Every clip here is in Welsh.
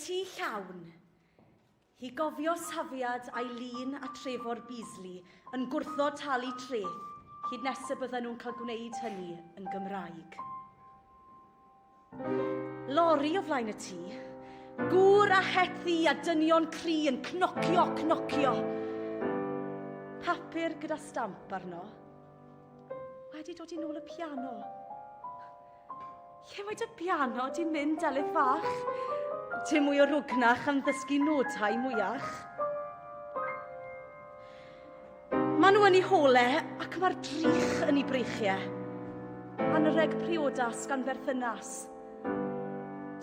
tŷ llawn. Hi gofio safiad Eileen a Trefor Beasley yn gwrthod talu treth hyd nes y bydden nhw'n cael gwneud hynny yn Gymraeg. Lori o flaen y tŷ. Gŵr a het ddu a dynion cry yn cnocio, cnocio. Papur gyda stamp arno. Wedi dod i nôl y piano. Lle mae dy biano di mynd, Delyth fach? Dim mwy o rwgnach am ddysgu nodau mwyach. Maen nhw yn eu hole ac mae'r drych yn eu breichiau. Anrheg priodas gan berthynas.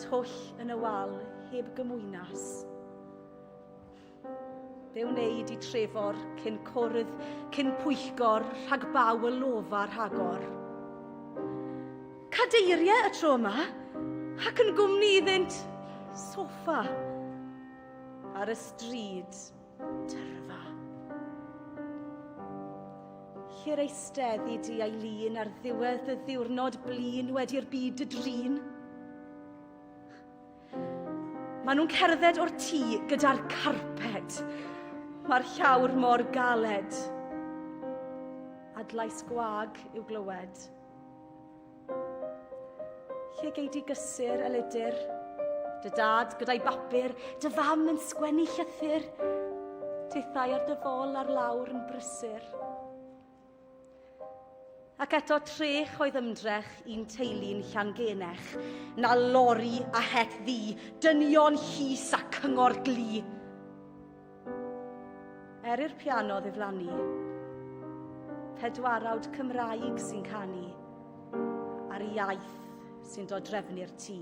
Twll yn y wal heb gymwynas. Be wnei di Trefor cyn cwrdd, cyn pwyllgor, rhag baw y lofa rhagor? Cadeiriau y tro yma, ac yn gwmni iddynt, soffa. Ar y stryd, tyrfa. Lle'r eisteddi di Eileen ar ddiwedd y ddiwrnod blin wedi'r byd dy drin? Maen nhw'n cerdded o'r tŷ gyda'r carped. Mae'r llawr mor galed. Adlais gwag i'w glywed. Lle gei di gysur, Elidir? Dy dad gyda'i bapur, dy fam yn sgwennu llythyr. Tithau ar dy fol ar lawr yn brysur. Ac eto trech oedd ymdrech i'n teulu'n Llangenech, na lori a het ddu, dynion llys a cyngor glu. Er i'r piano ddiflannu, pedwarawd Cymraeg sy'n canu, a'r iaith sy'n dodrefnu'r tŷ.